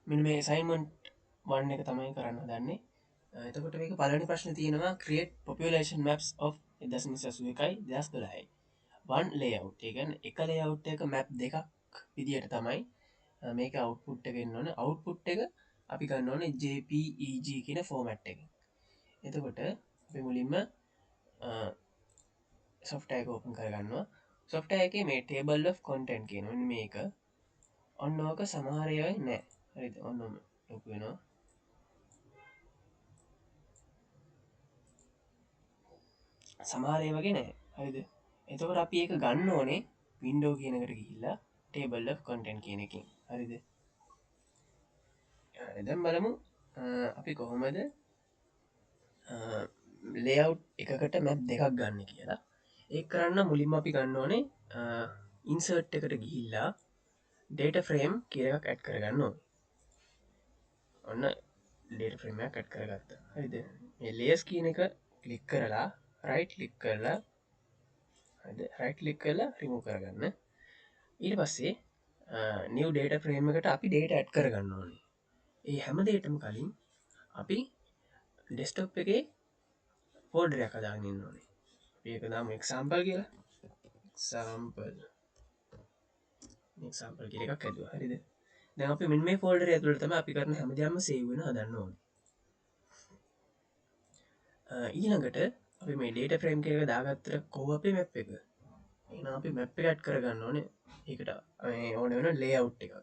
මෙන්න මේ assignment 1 එක තමයි කරන්න හදන්නේ. එතකොට මේක පළවෙනි ප්‍රශ්නේ තියෙනවා create population maps of 1981යි 2012යි. One layout. ඒ කියන්නේ එක layout එක map දෙකක් විදියට තමයි මේක output එක එන්න ඕනේ. Output එක අපි ගන්න ඕනේ JPEG කියන format එක. එතකොට අපි මුලින්ම software එක open කරගන්නවා. Software එකේ මේ table of content කියන මෙන්න මේක. ඔන්න ඕක සමහර ඒවායි නෑ. හරිද? ඔන්න ඔම ලොකු වෙනවා. සමහර ඒවා වගේ නෑ. හරිද? එතකොට අපි ඒක ගන්න ඕනේ window කියන එකට ගිහිල්ලා table of content කියන එකෙන්. හරිද? හරි, දැන් බලමු අපි කොහොමද layout එකකට map දෙකක් ගන්න කියලා. ඒක කරන්න මුලින්ම අපි ගන්න ඕනේ insert එකට ගිහිල්ලා data frame කියලා එකක් add කරගන්න ඕනේ. ඔන්න data frame එකක් add කරගත්තා. හරිද? මේ layers කියන එක click කරලා right click කරලා හරිද? Right click කරලා remove කරගන්න. ඊට පස්සේ new data frame එකට අපි data add කරගන්න ඕනේ. ඒ හැම දෙයකටම කලින් අපි desktop එකේ folder එකක් හදාගෙන ඉන්න ඕනේ. අපි ඒක දාමු example කියලා. Example කියලා එකක් හැදුවා. හරිද? දැන් අපි මෙන්න මේ folder එක ඇතුළට තමයි අපි කරන හැම දෙයක්ම save වෙන හදන්න ඕනේ. ඊළඟට අපි මේ data frame කියලා එක දාගත්තට කොහොම අපේ map එක? එහෙනම් අපි map එක add කරගන්න ඕනේ. ඒකට මේ ඕන වෙන layout එකක්.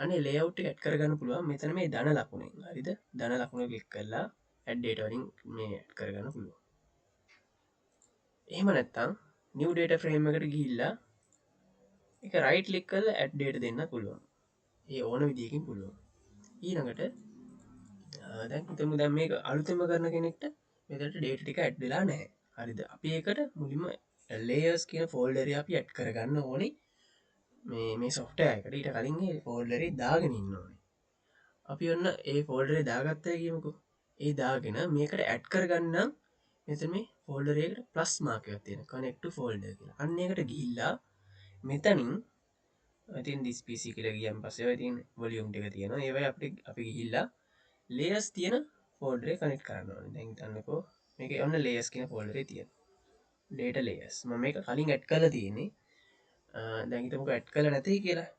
අනේ layout එක add කරගන්න පුළුවන් මෙතන මේ ධන ලකුණෙන්. හරිද? ධන ලකුණ ක්ලික් කරලා add data වලින් මේ add කරගන්න පුළුවන්. එහෙම නැත්නම් new data frame එකට ගිහිල්ලා ඒක right click කරලා add data දෙන්න පුළුවන්. ඒ ඕන විදියකින් පුළුවන්. ඊළඟට දැන් හිතමු දැන් මේක අලුතෙන්ම කරන කෙනෙක්ට මෙතනට data ටික add වෙලා නැහැ. හරිද? අපි ඒකට මුලින්ම layers කියන folder එක අපි add කරගන්න ඕනේ. මේ software එකට ඊට කලින් මේ folder එක දාගෙන ඉන්න ඕනේ. අපි ඔන්න ඒ folder එක දාගත්තා කියමුකෝ. ඒ දාගෙන මේකට add කරගන්න නම් මෙතන මේ folder එකට plus mark එකක් තියෙනවා. Connect to folder කියලා. අන්න ඒකට ගිහිල්ලා මෙතනින් ඉතින් this PC කියලා ගියන් පස්සේ ඔය තියෙන volume ටික තියෙනවා. ඒවයි අපි ගිහිල්ලා layers තියෙන folder එක connect කරන්න ඕනේ. දැන් හිතන්නකෝ මේකේ ඔන්න layers කියන folder එකේ තියෙනවා. Data layers. මම මේක කලින් add කරලා තියෙන්නේ. දැන් හිතමුකෝ add කරලා නැtei කියලා.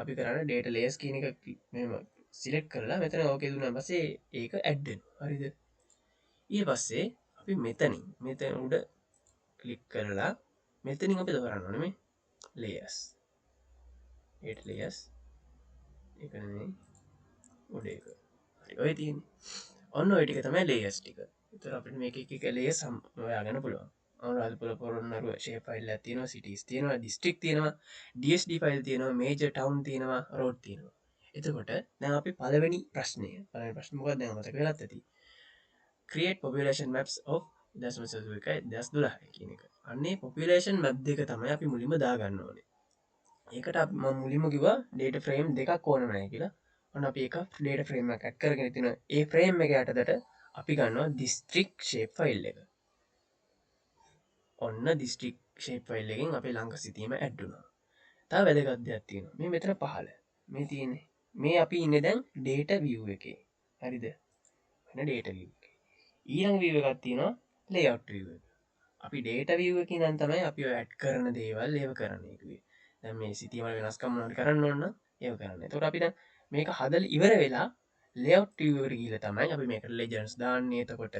අපි කරන්නේ data layers කියන එක මෙහෙම select කරලා මෙතන okay දුන්නාන් පස්සේ ඒක add වෙනවා. හරිද? ඊට පස්සේ අපි මෙතන උඩ click කරලා මෙතනින් අපි තෝරන්න ඕනේ මේ layers. Data layers. ඒක නෙමෙයි උඩ එක. හරි, ඔය තියෙන්නේ. ඔන්න ඔය ටික තමයි layers ටික. ඒතර අපිට මේක එක එක layers හොයාගන්න පුළුවන්. අනුරාධපුර පොරොන්නරුව shape file එකක් තියෙනවා, cities තියෙනවා, district තියෙනවා, DSD file තියෙනවා, major town තියෙනවා, road තියෙනවා. එතකොට දැන් අපි පළවෙනි ප්‍රශ්නේ මොකක්ද දැන් මතක වෙලත් ඇති. Create population maps of 1981යි 2012යි කියන එක. අන්නේ population map දෙක තමයි අපි මුලින්ම දාගන්න ඕනේ. ඒකට මම මුලින්ම කිව්වා data frame දෙකක් ඕන නැහැ කියලා. ඔන්න අපි එක data frame එකක් add කරගෙන තිනවා. ඒ frame එක යටතට අපි ගන්නවා district shape file එක. ඔන්න district shape file එකෙන් අපේ ලංකා සිතීම add වුණා. තව වැදගත් දෙයක් තියෙනවා. මේ මෙතන පහළ මේ තියෙන්නේ. මේ අපි ඉන්නේ දැන් data view එකේ. හරිද? මෙන්න data view එකේ. ඊළඟ view එකක් තියෙනවා layout view එක. අපි data view එකේ ඉඳන් තමයි අපි ඔය add කරන දේවල් ඒව කරන්නේ කිව්වේ. දැන් මේ සිතීම වල වෙනස්කම් මොනවද කරන්න ඕන නම් ඒව කරන්න. එතකොට අපි දැන් මේක හදලා ඉවර වෙලා layout view එකට ගිහලා තමයි අපි මේකට legends දාන්නේ. එතකොට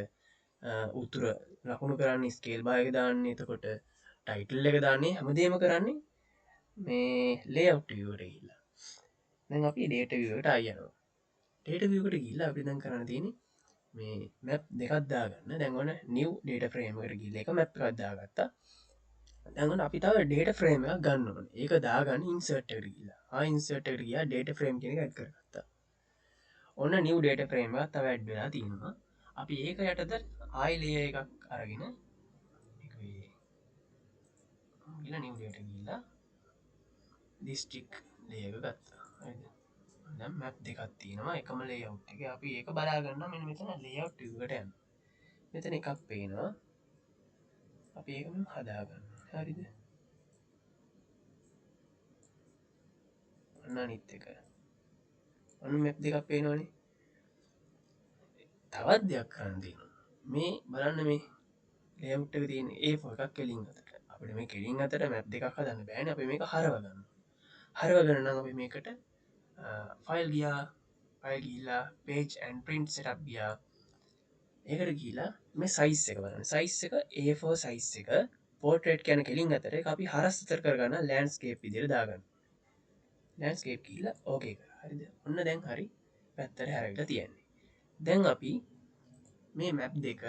උතුර ලකුණු කරන්නේ, scale bar එක දාන්නේ, එතකොට title එක දාන්නේ, හැමදේම කරන්නේ මේ layout view එකට ගිහලා. දැන් අපි data view එකට ආයි යනවා. Data view එකට ගිහලා අපි දැන් කරන්න තියෙන්නේ මේ map දෙකක් දාගන්න. දැන් ඔන්න new data frame එකට ගිහලා එක map එකක් දාගත්තා. දැන් ඔන්න අපි තව data frame එකක් ගන්න ඕනේ. ඒක දාගන්න insert එකට ගිහලා. Insert එකට ගියා data frame කියන එක add කරගත්තා. ඔන්න new data frame එකක් තව add වෙලා තියෙනවා. අපි ඒක යටතට ආයි layer එකක් අරගෙන ඒක මේ ගිහලා new data ගිහලා district layer එක ගත්තා. හරිද? දැන් map දෙකක් තියෙනවා එකම layout එකේ. අපි ඒක බලා ගන්නවා මෙන්න මෙතන layout view එකට යන්න. මෙතන එකක් පේනවා. අපි ඒක මෙහෙම හදා ගන්නවා. හරිද? ඔන්න අනිත් එක. ඔන්න මැප් දෙකක් පේනවනේ. තවත් දෙයක් කරන්න තියෙනවා. මේ බලන්න මේ ලේඅවුට් එක තියෙන A4 එකක් කෙලින් අතට. අපිට මේ කෙලින් අතට මැප් දෙකක් හදන්න බෑනේ. අපි මේක හරව ගන්න. හරව ගන්න නම් අපි මේකට ෆයිල් ගියා, ෆයිල් ගිහිල්ලා page and print setup ගියා. ඒකට ගිහිල්ලා මේ සයිස් එක බලන්න. සයිස් එක A4 size එක පෝට්‍රේට් කියන කෙලින් අතට ඒක අපි හරස් අතර කරගන්න ලෑන්ඩ්ස්කේප් විදියට දාගන්න. ලෑන්ඩ්ස්කේප් ගිහිල්ලා ඕකේ කරා. හරිද? ඔන්න දැන් හරි පැත්තට හැරවිලා තියෙන්නේ. දැන් අපි මේ මැප් දෙක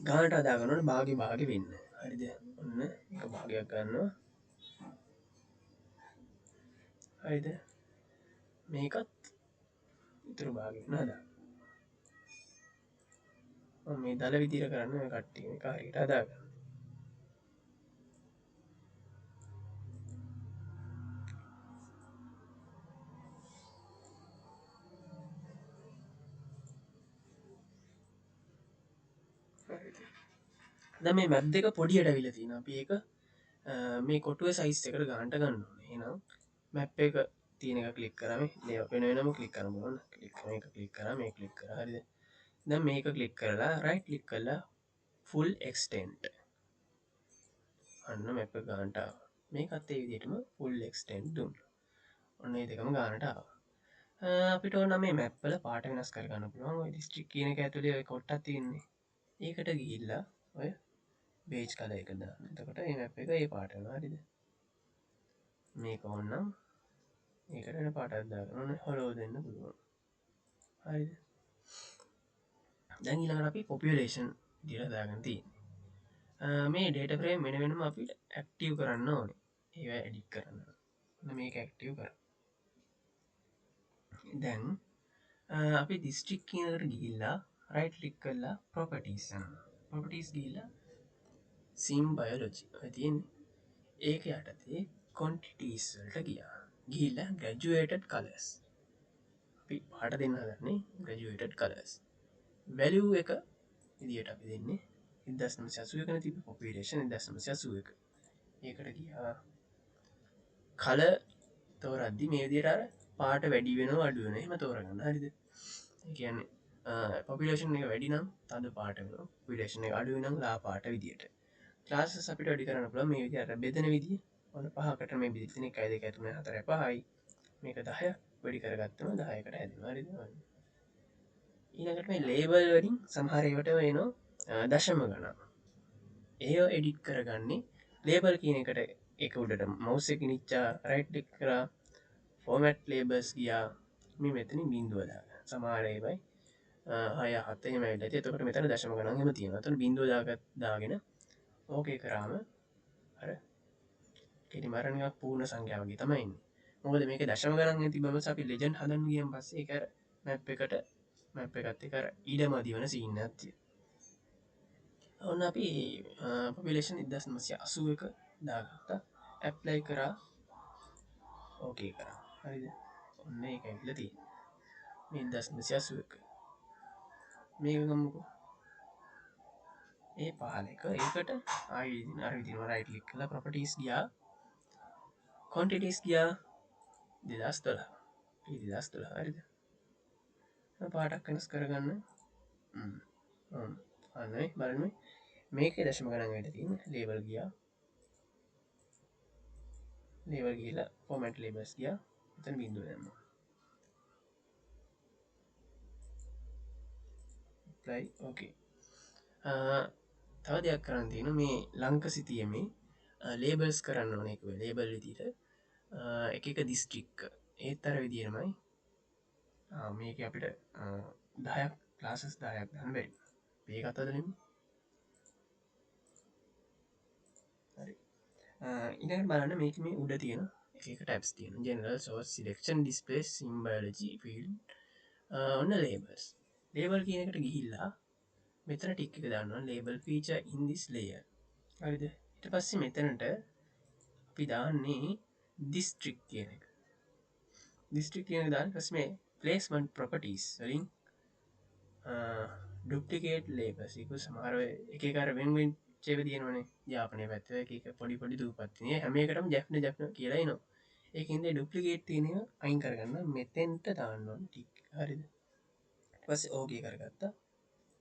ගානට හදාගන්න ඕනේ භාගෙ භාගෙ වෙන්න. හරිද? ඔන්න එක භාගයක් ගන්නවා. හරිද? මේකත් ඉතුරු භාගෙ වෙන හදා. මම මේ දල විදියට කරන්න මේ කට්ටිය මේක හරියට හදාගන්න. දැන් මේ මැප් දෙක පොඩියට ඇවිල්ලා තියෙනවා. අපි ඒක මේ කොටුවේ සයිස් එකට ගන්නට ගන්න ඕනේ. එහෙනම් මැප් එක තියෙන එක ක්ලික් කරා මේ ලේඅවුට් වෙන වෙනම ක්ලික් කරන්න ඕන. ක්ලික් කරා මේක ක්ලික් කරා මේක ක්ලික් කරා. හරිද? දැන් මේක ක්ලික් කරලා රයිට් ක්ලික් කරලා ෆුල් එක්ස්ටෙන්ට්. අන්න මැප් එක ගන්නට ආවා. මේකත් ඒ විදිහටම ෆුල් එක්ස්ටෙන්ට් දුන්නා. ඔන්න මේ දෙකම ගන්නට ආවා. අපිට ඕන මේ මැප් වල පාට වෙනස් කරගන්න පුළුවන්. ඔය ඩිස්ට්‍රික්ට් කියන එක ඇතුලේ ඔය කොට්ටක් තියෙන්නේ. ඒකට ගිහිල්ලා ඔය බේජ් කලර් එක දාන්න. එතකොට මේ මැප් එක ඒ පාට වෙනවා. හරිද? මේක ඕනනම් ඒකට වෙන පාටක් දාගන්න ඕනේ. හොලෝ දෙන්න පුළුවන්. හරිද? දැන් ඊළඟට අපි පොපියුලේෂන් විදියට දාගන්න තියෙන්නේ. මේ ඩේටා ෆ්‍රේම් වෙන වෙනම අපිට ඇක්ටිව් කරන්න ඕනේ. ඒවා එඩිට් කරන්න. ඔන්න මේක ඇක්ටිව් කරා. දැන් අපි දිස්ත්‍රික් කියන එකට ගිහිල්ලා රයිට් ක්ලික් කරලා ප්‍රොපර්ටිස් යනවා. ප්‍රොපර්ටිස් ගිහිල්ලා සිම් බයොලොජි ඔය තියෙන්නේ. ඒක යටතේ ක්වොන්ටිටිස් වලට ගියා. ගිහිල්ලා ග්‍රැජුවේටඩ් කලර්ස්. අපි පාට දෙන්න හදන්නේ ග්‍රැජුවේටඩ් කලර්ස්. වැලියු එක විදියට අපි දෙන්නේ එක්දහස් නවසිය අසූ එකනේ තිබ්බේ පොපියුලේෂන් එක්දහස් නවසිය අසූ එක. ඒකට ගියා. කලර් තෝරද්දි මේ විදියට අර පාට වැඩි වෙනවා අඩු වෙනවා එහෙම තෝරගන්න. හරිද? ඒ කියන්නේ පොපියුලේෂන් එක වැඩි නම් තද පාට වෙනවා. පොපියුලේෂන් එක අඩු නම් ලා පාට විදියට. ක්ලාසස් අපිට වැඩි කරන්න පුළුවන් මේ විදියට අර බෙදෙන විදිය. ඔන්න පහකට මේ බෙදෙන තියෙන එකයි දෙකයි තුනයි හතරයි පහයි. මේක 10ක් වැඩි කරගත්තම 10කට හැදෙනවා. හරිද? ඔන්න. ඊළඟට මේ ලේබල් වලින් සමහර ඒවාට එනවා දශම ගණන්. ඒව එඩිට් කරගන්නේ ලේබල් කියන එකට ඒක උඩට මවුස් එක ගෙනිච්චා රයිට් ක්ලික් කරා ෆෝමැට් ලේබල්ස් ගියා. මේ මෙතනින් බිංදුව දාගන්න. සමහර ඒවායි 6 7 එහෙම ඇවිල්ලා ඇති. එතකොට මෙතන දශම ගණන් එහෙම තියෙනවා. එතන බිංදුව දාගෙන ඕකේ කරාම අර කෙටිම අර නිකන් පූර්ණ සංඛ්‍යා වගේ තමයි එන්නේ. මොකද මේකේ දශම ගණන් තිබ්බම අපි ලෙජන්ඩ් හදන්න ගියන් පස්සේ ඒක අර මැප් එකත් එක්ක අර ඊඩම අදි වෙන සීන් එකක් තියෙනවා. ඔන්න අපි පොපියුලේෂන් එක්දහස් නවසිය අසූ එක දාගත්තා. ඇප්ලයි කරා. ඕකේ කරා. හරිද? ඔන්න ඒක ඇවිල්ලා තියෙනවා. මේ එක්දහස් නවසිය අසූ එක. මේක ගමුකෝ. ඒ පහල එක. ඒකට ආයෙ ඉතින් අර විදිහම රයිට් ක්ලික් කරලා ප්‍රොපර්ටිස් ගියා. ක්වොන්ටිටිස් ගියා. දෙදහස් දොළහ. මේ දෙදහස් දොළහ. හරිද? පාටක් වෙනස් කරගන්න. අන්න මේ බලන්න මේ. මේකේ දශම ගණන් ඇවිල්ලා තියෙන්නේ. ලේබල් ගියා. ලේබල් ගිහිල්ලා ෆෝමැට් ලේබල්ස් ගියා. එතන බිංදුව දැම්මා. ඇප්ලයි ඕකේ. තව දෙයක් කරන්න තියෙනවා මේ ලංක සිතියමේ ලේබල්ස් කරන්න ඕනේ. ඒක ලේබල් විදිහට එක එක දිස්ත්‍රික්ක. ඒත් අර විදිහටමයි. මේක අපිට 10ක් ක්ලාසස් 10ක් දාන්න බැරි. මේකත් අද නෙමෙයි. හරි. ඊළඟට බලන්න මේක මේ උඩ තියෙන එක එක ටැබ්ස් තියෙනවා. General, source, selection, display, symbology, field. ඔන්න ලේබල්ස්. ලේබල් කියන එකට ගිහිල්ලා මෙතන ටික් එක දාන්න ඕන label feature in this layer. හරිද? ඊට පස්සේ මෙතනට අපි දාන්නේ district කියන එක. district කියන එක දාන්න ඊට පස්සේ මේ placement properties වලින් duplicate labels. ඒක සමහර වෙ එක එක අර වෙන වෙන චේව තියෙනවනේ. යාපනයේ පැත්තේ එක එක පොඩි පොඩි දූපත් තියෙන. හැම එකටම ජැෆ්න ජැෆ්න කියලා එනවා. ඒකෙන්ද ඩුප්ලිකේට් තියෙන ඒවා අයින් කරගන්න මෙතෙන්ට දාන්න ඕනේ ටික්. හරිද? ඊට පස්සේ ඕකේ කරගත්තා.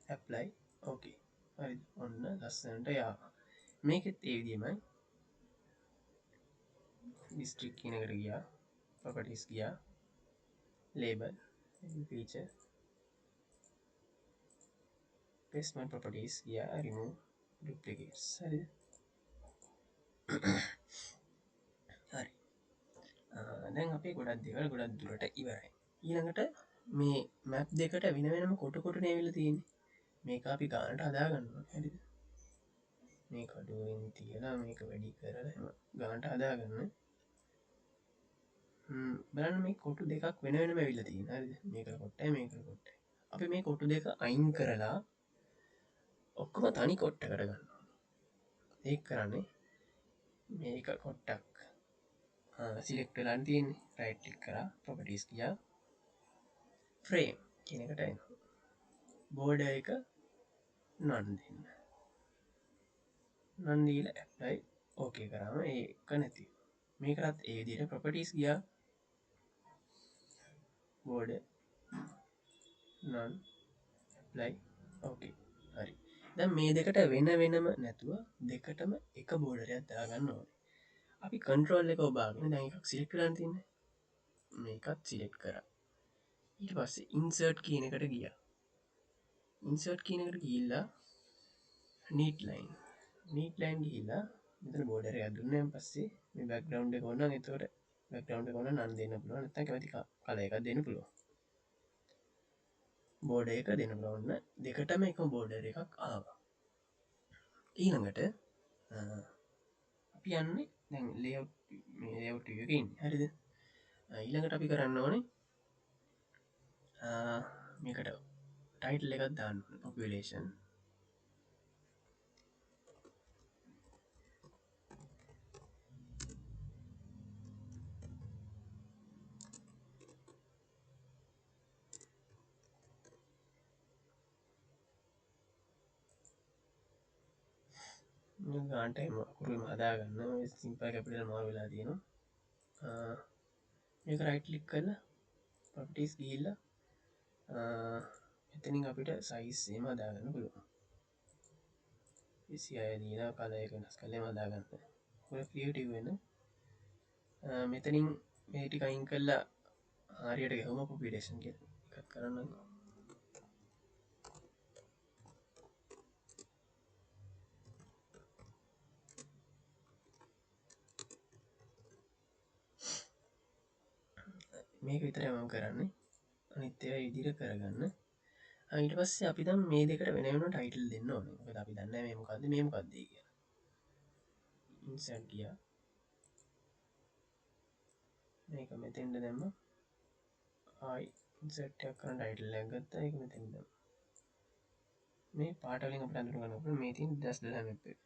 ඇප්ලයි ඕකේ. හරිද? ඔන්න ලස්සනට යාවා. මේකෙත් ඒ විදිහමයි ඩිස්ට්‍රික්ට් කියන එකට ගියා, ප්‍රොපර්ටිස් ගියා, ලේබල්, ෆීචර්, ප්ලේස්මන්ට් ප්‍රොපර්ටිස් ගියා, රිමූව් ඩුප්ලිකේට්ස්. හරිද? හරි. දැන් අපේ ගොඩක් දේවල් ගොඩක් දුරට ඉවරයි. ඊළඟට මේ මැප් දෙකට වෙන වෙනම කොටු කොටු නේ තියෙන්නේ. මේක අපි ගානට හදාගන්න ඕනේ. හරිද? මේක අඩුවෙන් තියලා මේක වැඩි කරලා එහෙම ගානට හදාගන්න. බලන්න මේ කොටු දෙකක් වෙන වෙනම ඇවිල්ලා තියෙනවා. හරිද? මේක කොට්ටයි මේක කොට්ටයි. අපි මේ කොටු දෙක අයින් කරලා ඔක්කොම තනි කොට්ටකට ගන්න ඕනේ. ඒක කරන්නේ මේක කොට්ටක් සිලෙක්ට් වෙලා තියෙන්නේ. රයිට් ක්ලික් කරා, ප්‍රොපර්ටිස් ගියා, ෆ්‍රේම් කියන එකට එනවා. බෝඩර් එක නන් දෙන්න. නන් දීලා ඇප්ලයි ඕකේ කරාම ඒක නැති වෙනවා. මේකටත් ඒ විදිහට ප්‍රොපර්ටිස් ගියා, බෝඩර් නන් ඇප්ලයි ඕකේ. හරි. දැන් මේ දෙකට වෙන වෙනම නැතුව දෙකටම එක බෝඩර් එකක් දාගන්න ඕනේ. අපි කන්ට්‍රෝල් එක ඔබාගෙන දැන් එකක් සිලෙක්ට් කරලා තින්නේ. මේකත් සිලෙක්ට් කරා. ඊට පස්සේ ඉන්සර්ට් කියන එකට ගියා. ඉන්සර්ට් කියන එකට ගිහිල්ලා නීට් ලයින්. නීට් ලයින් ගිහිල්ලා මෙතන බෝඩර් එකක් දුන්නාන් පස්සේ මේ බෑග්ග්‍රවුන්ඩ් එක ඕන නම් එතකොට බෑග්ග්‍රවුන්ඩ් එක ඕන නම් නන් දෙන්න පුළුවන්. නැත්නම් කැමති කලර් එකක් දෙන්න පුළුවන්. බෝඩර් එක දෙන්න පුළුවන්. ඔන්න දෙකටම එකම බෝඩර් එකක් ආවා. ඊළඟට අපි යන්නේ දැන් ලේඅවුට්, මේ ලේඅවුට් එකේ ඉන්නේ. හරිද? ඊළඟට අපි කරන්න ඕනේ මේකට ටයිටල් එකක් දාන්න ඕනේ, පොපියුලේෂන්. මේ ගානට එහෙම අකුරු එහෙම හදාගන්න. මේ සිම්පල් කැපිටල් මාරු වෙලා තියෙනවා. මේක රයිට් ක්ලික් කරලා ප්‍රොපර්ටිස් ගිහිල්ලා, එතනින් අපිට සයිස් එහෙම හදාගන්න පුළුවන්. 26 දීලා කලර් එක වෙනස් කරලා එහෙම හදාගන්න. ඔය ක්‍රියේටිව් වෙන. මෙතනින් මේ ටික අයින් කරලා හරියට ගැහුවම පොපියුලේෂන් කියලා එකක් කරන්න. මේක විතරයි මම කරන්නේ. අනිත් ඒවා ඒ විදිහට කරගන්න. ඊට පස්සේ අපි දැන් මේ දෙකට වෙන වෙනම ටයිටල් දෙන්න ඕනේ. මොකද අපි දන්නේ නැහැ මේ මොකද්ද මේ මොකද්ද කියලා. ඉන්සර්ට් ගියා. මේක මෙතෙන්ට දැම්මා. ආයි ඉන්සර්ට් එකක් කරන ටයිටල් එකක් ගත්තා. ඒක මෙතෙන්ට දැම්මා. මේ පාට වලින් අපිට අඳුර ගන්න පුළුවන් මේ තියෙන 2012 මැප් එක.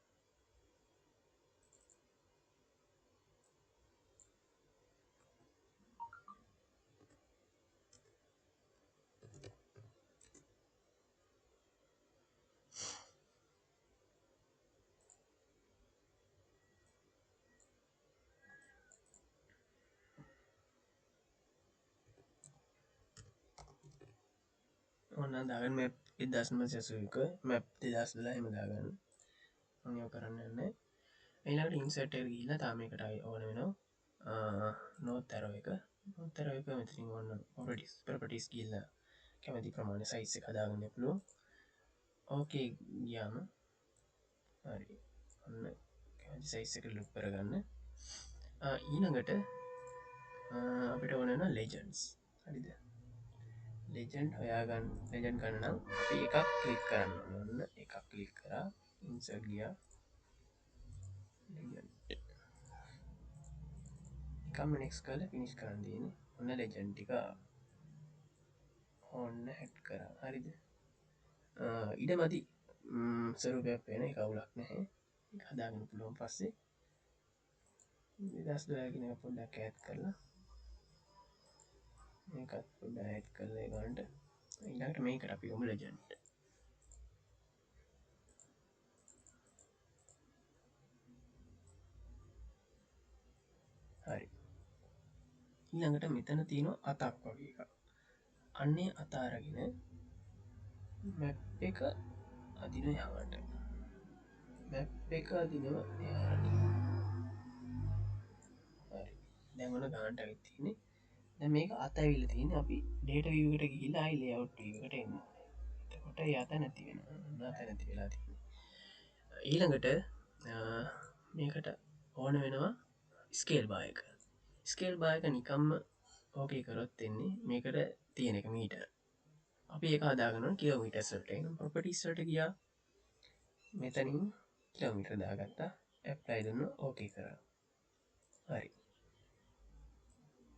ඔන්න දාගන්න මැප් එක්දහස් නවසිය අසූ එක, මැප් දෙදහස් දොළහ එහෙම දාගන්න. මම ඒව කරන්න යන්නේ. ඊළඟට ඉන්සර්ට් එකට ගිහිල්ලා තාම මේකට ආයි ඕන වෙනවා. නෝත් ඇරෝ එක. නෝත් ඇරෝ එක මෙතනින් ඕන ප්‍රොපර්ටිස් ගිහිල්ලා කැමති ප්‍රමාණය සයිස් එක හදාගන්න පුළුවන්. ඕකේ ගියාම හරි. ඔන්න කැමති සයිස් එක ලුක් කරගන්න. ඊළඟට අපිට ඕන වෙනවා ලෙජන්ඩ්ස්. හරිද? ලෙජන්ඩ් හොයාගන්න, ලෙජන්ඩ් ගන්න නම් අපි එකක් ක්ලික් කරන්න ඕන. ඔන්න එකක් ක්ලික් කරා, ඉන්සර්ට් ගියා, ලෙජන්ඩ්. එකම නෙක්ස්ට් කරලා ෆිනිෂ් කරන්න තියෙන්නේ. ඔන්න ලෙජන්ඩ් ටික ආවා. ඔන්න ඇඩ් කරා. හරිද? ඊට මදි ස්වරූපයක් වෙන එක අවුලක් නැහැ. ඒක හදාගන්න පුළුවන් පස්සේ. දෙදහස් දොළහ කියන එක පොඩ්ඩක් ඈඩ් කරලා මේකත් පොඩ්ඩක් ඈඩ් කරලා ඒ ගන්නට. ඊළඟට මේකට අපි ගමු ලෙජන්ඩ්. හරි. ඊළඟට මෙතන තියෙනවා අතක් වගේ එකක්. අන්නේ අත අරගෙන මැප් එක අදින එහාට. මැප් එක අදිනවා එහාට. හරි. දැන් ඔන්න ගානට ඇවිත් තියෙන්නේ. දැන් මේක අත ඇවිල්ලා තියෙන්නේ. අපි ඩේටා view එකට ගිහිල්ලා ආයි ලේඅවුට් view එකට එන්න ඕනේ. එතකොට ඒ අත නැති වෙනවා. ඔන්න අත නැති වෙලා තියෙන්නේ. ඊළඟට මේකට ඕන වෙනවා ස්කේල් බාර් එක. ස්කේල් බාර් එක නිකම්ම ඕකේ කරොත් එන්නේ මේකට තියෙන එක මීටර්. අපි ඒක හදාගන්න ඕනේ කිලෝමීටර්ස් වලට. එහෙනම් ප්‍රොපර්ටිස් වලට ගියා. මෙතනින් කිලෝමීටර් දාගත්තා. ඇප්ලයි දුන්නා. ඕකේ කරා. හරි.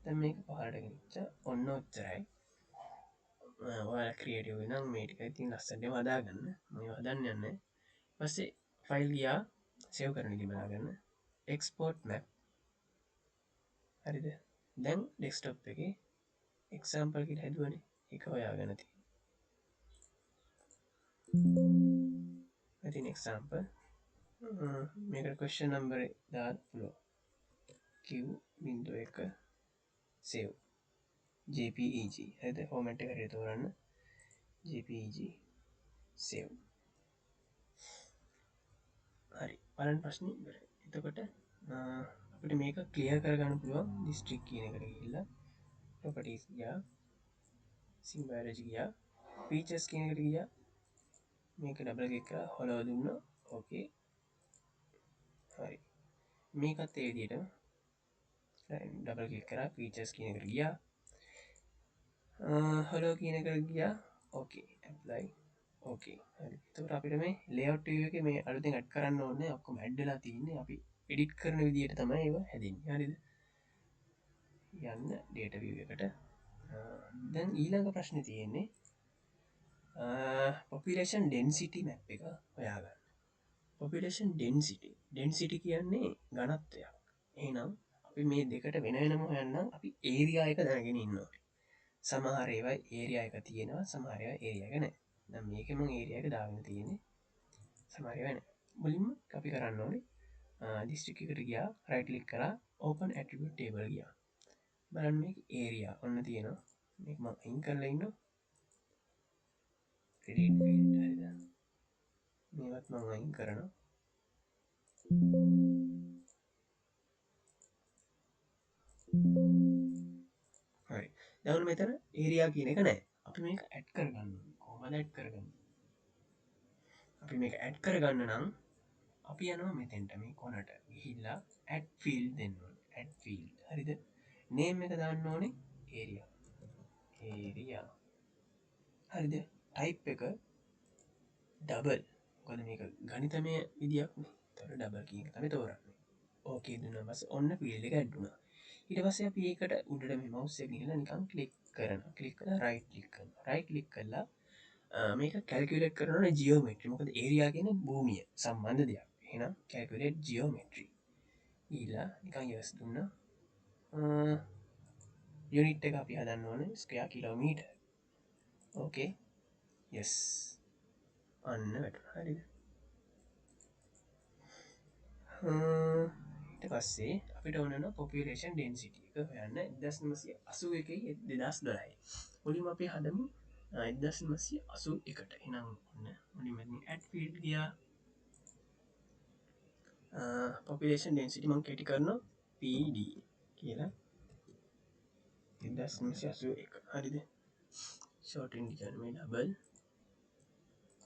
දැන් මේක පහළට ගෙනිච්චා. ඔන්න ඔච්චරයි. ඔයාලා ක්‍රියේටිව් වෙනම් මේ ටික ඉතින් ලස්සනටම හදාගන්න. මම ඒවා හදන්න යන්නේ නැහැ. ඊපස්සේ ෆයිල් ගියා. සේව් කරන විදිහ බලාගන්න. Export map. හරිද? දැන් ඩෙස්ක්ටොප් එකේ එක්සැම්පල් කියලා හැදුවනේ. ඒක හොයාගෙන තියෙනවා. ඉතින් එක්සැම්පල් මේකට ක්වෙස්චන් නම්බර් එක දාන්න පුළුවන්. Q බිංදුව එක සේව් JPEG. හරිද? ෆෝමැට් එක හරියට තෝරන්න. JPEG save. හරි. බලන්න ප්‍රශ්නේ ඉවරයි. එතකොට අපිට මේක ක්ලියර් කරගන්න පුළුවන් දිස්ත්‍රික් කියන එකට ගිහිල්ලා ප්‍රොපර්ටිස් ගියා, සිම්බයොලොජි ගියා, ෆීචර්ස් කියන එකට ගියා. මේක ඩබල් ක්ලික් කරලා හොලෝ දුන්නා. ඕකේ. හරි. මේකත් ඒ විදිහටම ඩබල් ක්ලික් කරා ෆීචර්ස් කියන එකට ගියා, හොලෝ කියන එකට ගියා. ඕකේ. ඇප්ලයි. ඕකේ. හරි. එතකොට අපිට මේ ලේඅවුට් view එකේ මේ අලුතෙන් ඇඩ් කරන්න ඕනේ ඔක්කොම ඇඩ් වෙලා තියෙන්නේ. අපි එඩිට් කරන විදිහට තමයි ඒවා හැදෙන්නේ. හරිද? යන්න ඩේටා view එකට. දැන් ඊළඟ ප්‍රශ්නේ තියෙන්නේ පොපියුලේෂන් ඩෙන්සිටි මැප් එක හොයාගන්න. පොපියුලේෂන් ඩෙන්සිටි කියන්නේ ඝනත්වයක්. එහෙනම් අපි මේ දෙකට වෙන වෙනම හොයන්නම් අපි ඒරියා එක දැනගෙන ඉන්න ඕනේ. සමහර ඒවා ඒරියා එක තියෙනවා, සමහර ඒවා ඒරියා එක නැහැ. දැන් මේකේ මං ඒරියා එක දාගෙන තියෙන්නේ. සමහර ඒවා නැහැ. මුලින්ම අපි කරන්න ඕනේ දිස්ත්‍රික් එකට ගියා, රයිට් ක්ලික් කරා, ඕපන් ඇට්‍රිබියුට් ටේබල් ගියා. බලන්න මේක ඒරියා ඔන්න තියෙනවා. මේක මං අයින් කරලා ඉන්නවා. එඩිට් ෆීල්ඩ් හරිද? මේවත් මං අයින් කරනවා. හරි. දැන් ඔන්න මෙතන ඒරියා කියන එක නෑ. අපි මේක ඇඩ් කරගන්න ඕනේ. කොහොමද ඇඩ් කරගන්නේ? අපි මේක ඇඩ් කරගන්න නම් අපි යනවා මෙතෙන්ට මේ කොනට ගිහිල්ලා ඇඩ් ෆීල්ඩ් දෙන්න ඕනේ. Add field. හරිද? නේම් එක දාන්න ඕනේ ඒරියා. ඒරියා. හරිද? ටයිප් එක ඩබල්. මොකද මේක ගණිතමය විදියක් නේ. ඒතකොට ඩබල් කියන එක තමයි තෝරන්නේ. ඕකේ දුන්නා පස්සේ ඔන්න ෆීල්ඩ් එක ඇඩ් වුණා. ඊට පස්සේ අපි ඒකට උඩට මේ මවුස් එක ගිහලා නිකන් ක්ලික් කරනවා. ක්ලික් කරලා රයිට් ක්ලික් කරනවා. රයිට් ක්ලික් කරලා මේක කැල්කියුලේට් කරන්න ඕනේ ජියෝමෙට්‍රි. මොකද ඒරියා කියන්නේ භූමිය සම්බන්ධ දෙයක්. එහෙනම් කැල්කියුලේට් ජියෝමෙට්‍රි ගිහිල්ලා නිකන් යස් දුන්නා. යුනිට් එක අපි හදන්න ඕනේ ස්ක්වයර් කිලෝමීටර්. ඕකේ. යස්. අන්න වැටුණා. හරිද? ඊට පස්සේ අපිට ඕන වෙනවා පොපියුලේෂන් ඩෙන්සිටි එක හොයන්න එක්දහස් නවසිය අසූ එකයි දෙදහස් දොළහයි. මුලින්ම අපි හදමු එක්දහස් නවසිය අසූ එකට. එහෙනම් ඔන්න මුලින්ම ඉතින් ඇඩ් ෆීල්ඩ් ගියා. පොපියුලේෂන් ඩෙන්සිටි මං කෙටි කරනවා PD කියලා. එක්දහස් නවසිය අසූ එක. හරිද? ෂෝට් ඉන්ඩිකේටර් මේ ඩබල්.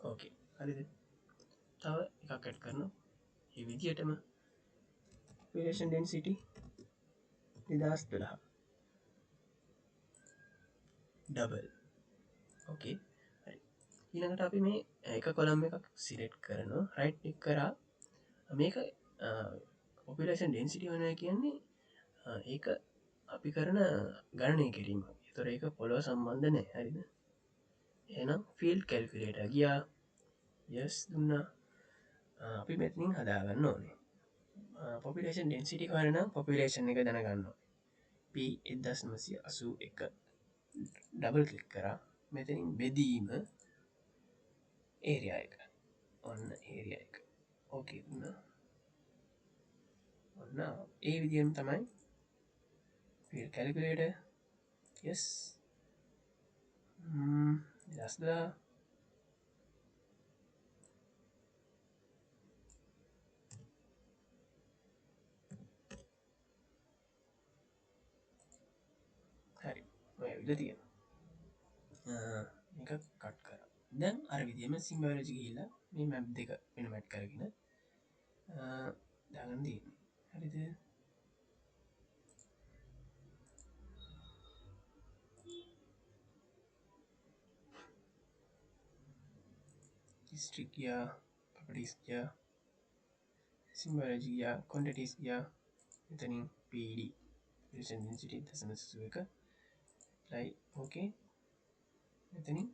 ඕකේ. හරිද? තව එකක් ඇඩ් කරනවා. මේ විදියටම පොපියුලේෂන් ඩෙන්සිටි දෙදහස් දොළහ. ඩබල්. ඕකේ. හරි. ඊළඟට අපි මේ එක කොලම් එකක් සිලෙක්ට් කරනවා. රයිට් ක්ලික් කරා. මේක පොපියුලේෂන් ඩෙන්සිටි වෙනවා කියන්නේ ඒක අපි කරන ගණනය කිරීමක්. ඒතොර ඒක පොළොව සම්බන්ධ නෑ. හරිද? එහෙනම් ෆීල්ඩ් කැල්කියුලේටර් ගියා. යස් දුන්නා. අපි මෙතනින් හදාගන්න ඕනේ. පොපියුලේෂන් ඩෙන්සිටි හොයන්න නම් පොපියුලේෂන් එක දැනගන්න ඕනේ. P එක්දහස් නවසිය අසූ එක ඩබල් ක්ලික් කරා. මෙතනින් බෙදීම ඒරියා එක. ඔන්න ඒරියා එක. ඕකේ දුන්නා. ඔන්න ඒ විදිහෙම තමයි Field calculator. Yes. 2012. හරි. ඔය ඇවිල්ලා තියෙනවා. මේක කට් කරා. දැන් අර විදියම සිම්බයොලොජි ගිහිල්ලා මේ මැප් දෙක වෙනම ඇඩ් කරගෙන දාගන්න තියෙනවා. හරිද? ඩිස්ට්‍රික්ට් ගියා, ප්‍රොපර්ටිස් ගියා, සිම්බයොලොජි ගියා, ක්වොන්ටිටිස් ගියා. එතනින් PD population density දශම සිසු එක apply okay. එතනින්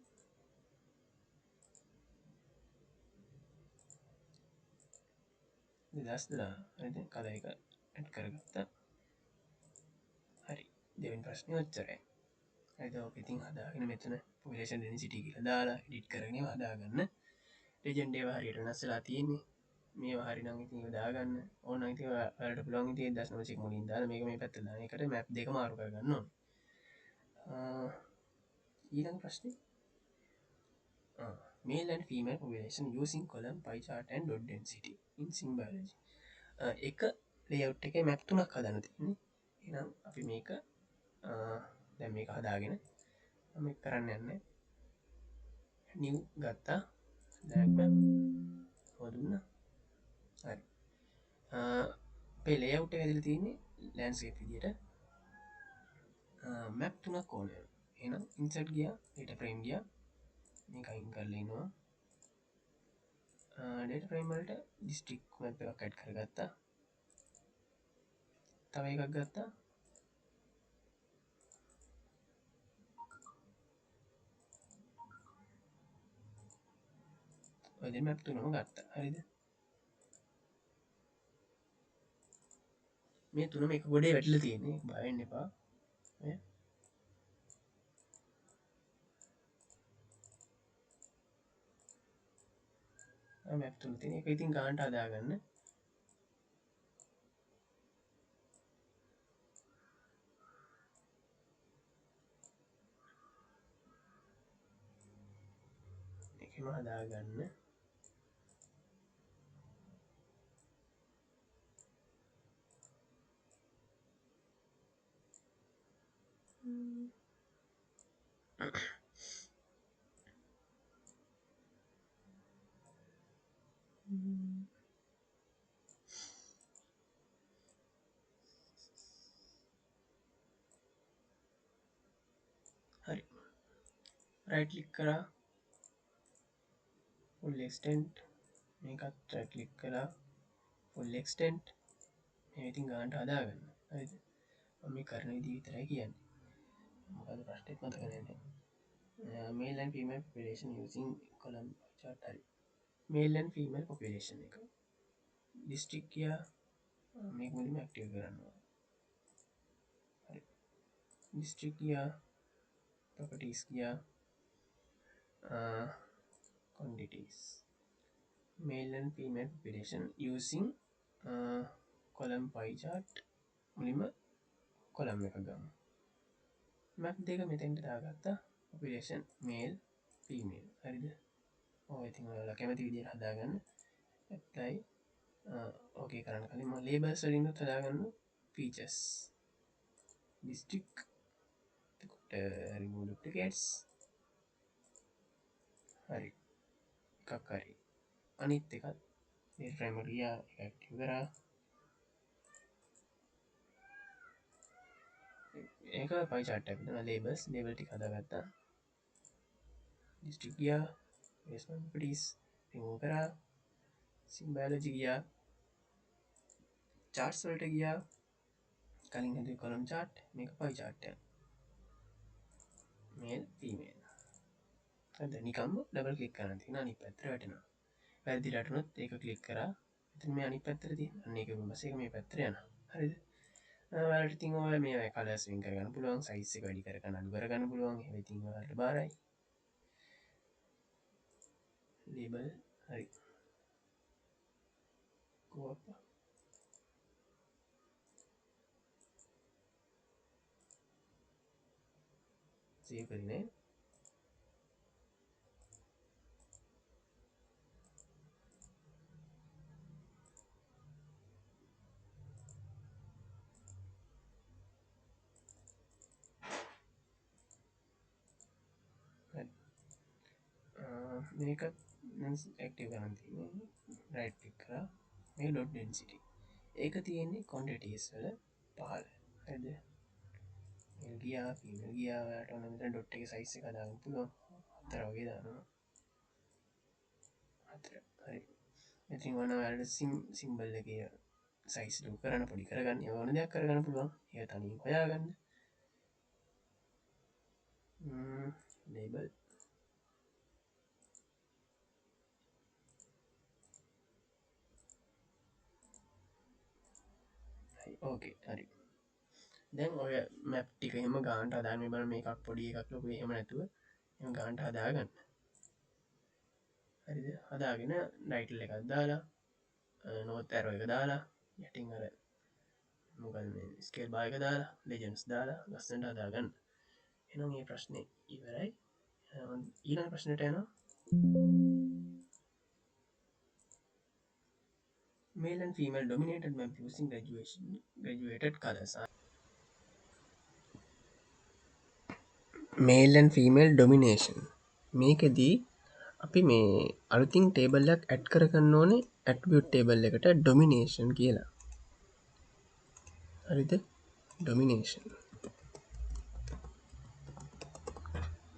2012. හරිද? කලර් එක ඇඩ් කරගත්තා. හරි. දෙවෙනි ප්‍රශ්නේ ඔච්චරයි. හරිද? ඔක ඉතින් හදාගෙන මෙතන population density කියලා දාලා එඩිට් කරගෙන ඒවා හදාගන්න. ලෙජන්ඩ් ඒවා හරියට වෙනස් වෙලා තියෙන්නේ. මේවා හරි නම් ඉතින් ඒවා දාගන්න. ඕන නම් ඉතින් ඔයාලට පුළුවන් ඉතින් දශම සික් මුලින් දාලා මේක මේ පැත්තට දාන එකට මැප් දෙක මාරු කරගන්න ඕනේ. ඊළඟ ප්‍රශ්නේ. Male and female population using column, pie chart and dot density in symbology. එක layout එකේ map තුනක් හදන්න තියෙන්නේ. එහෙනම් අපි දැන් මේක හදාගෙන මම මේක කරන්න යන්නේ. New ගත්තා. Blank map හොදුන්නා. හරි. අපේ layout එක ඇදලා තියෙන්නේ landscape විදියට. Map තුනක් ඕන වෙනවා. එහෙනම් insert ගියා, data frame ගියා. මේක අයින් කරලා ඉනවා. Data frame වලට district map එකක් add කරගත්තා. තව එකක් ගත්තා. ඔය දෙන්න map තුනම ගත්තා. හරිද? මේ තුනම එක ගොඩේ වැටිලා තියෙන්නේ. බය වෙන්න එපා. ඈ. ආ, මැප් තුන තියෙන එක ඉතින් ගානට හදාගන්න. ඒකෙම හදාගන්න. හරි. රයිට් ක්ලික් කරා. ෆුල් එක්ස්ටෙන්ට්. මේකත් රයිට් ක්ලික් කරා. ෆුල් එක්ස්ටෙන්ට්. මේ ඉතින් ගානට හදාගන්න. හරිද? මම මේ කරන විදිහ විතරයි කියන්නේ. මොකද ප්‍රශ්නෙත් මතක නෑ දැන්. Male and female population using column chart. හරි. Male and female population එක. District ගියා. මේක මුලින්ම ඇක්ටිව් කරන්න ඕනේ. හරි. District ගියා. Properties ගියා. Quantities. Male and female population using column pie chart. මුලින්ම column එක ගමු. Map දෙක මෙතෙන්ට දාගත්තා. Population male female. හරිද? ඔය ඉතින් ඔයාලා කැමති විදියට හදාගන්න. Apply. Okay කරන්න කලින් මම labels වලින් උත් හදාගන්න features. District. එතකොට remove duplicates. හරි. එකක් හරි. අනිත් එකත් මේ frame එකට ගියා, ඒක ඇක්ටිව් කරා. ඒක pie chart එකක් තමයි labels, label ටික හදාගත්තා. District ගියා, basement properties remove කරා. Symbology ගියා. Charts වලට ගියා. කලින් හදුවේ column chart, මේක pie chart එක. Male female. හරිද? නිකම්ම ඩබල් ක්ලික් කරන්න තියෙන අනිත් පැත්තට වැටෙනවා. වැරදි වැටුනොත් ඒක ක්ලික් කරා. එතන මේ අනිත් පැත්තට තියෙන. අන්න ඒක බස් එක මේ පැත්තට යනවා. හරිද? ඔයාලට ඉතින් ඔය මේ ඔය කලර්ස් වෙන් කරගන්න පුළුවන්, සයිස් එක වැඩි කරගන්න, අඩු කරගන්න පුළුවන්. එහෙම ඉතින් ඔයාලට බාරයි. ලේබල් හරි. කො අප්පා? සේව් කරේ නෑ. මේකත් නම් ඇක්ටිව් කරන් තියෙන්නේ. රයිට් ක්ලික් කරා. මේ ඩොට් ඩෙන්සිටි. ඒක තියෙන්නේ ක්වොන්ටිටිස් වල පහළ. හරිද? මේල් ගියා, ෆීමේල් ගියා. ඔයාලට ඕන මෙතන ඩොට් එකේ සයිස් එක හදාගන්න පුළුවන්. 4 වගේ දානවා. 4. හරි. මෙතන ඕන ඔයාලට සිම්බල් එකේ සයිස් ලොකු කරන්න, පොඩි කරගන්න, ඒ ඕන දෙයක් කරගන්න පුළුවන්. ඒක තනියෙන් හොයාගන්න. ලේබල්. ඕකේ, හරි. දැන් ඔය මැප් ටික එහෙම ගානට හදාන්න මේ බලන්න, මේකක් පොඩි එකක් ලොකු එහෙම නැතුව එහෙම ගානට හදාගන්න. හරිද? හදාගෙන ටයිටල් එකක් දාලා, නෝත් ඇරෝ එක දාලා, යටින් අර මොකද මේ ස්කේල් බාර් එක දාලා, ලෙජන්ඩ්ස් දාලා ලස්සනට හදාගන්න. එහෙනම් මේ ප්‍රශ්නේ ඉවරයි. ඊළඟ ප්‍රශ්නෙට යනවා. Male and female dominated map using graduated colors. Male and female domination. මේකෙදී අපි මේ අලුතින් ටේබල් එකක් ඇඩ් කරගන්න ඕනේ ඇට්‍රිබියුට් ටේබල් එකට ඩොමිනේෂන් කියලා. හරිද? ඩොමිනේෂන්.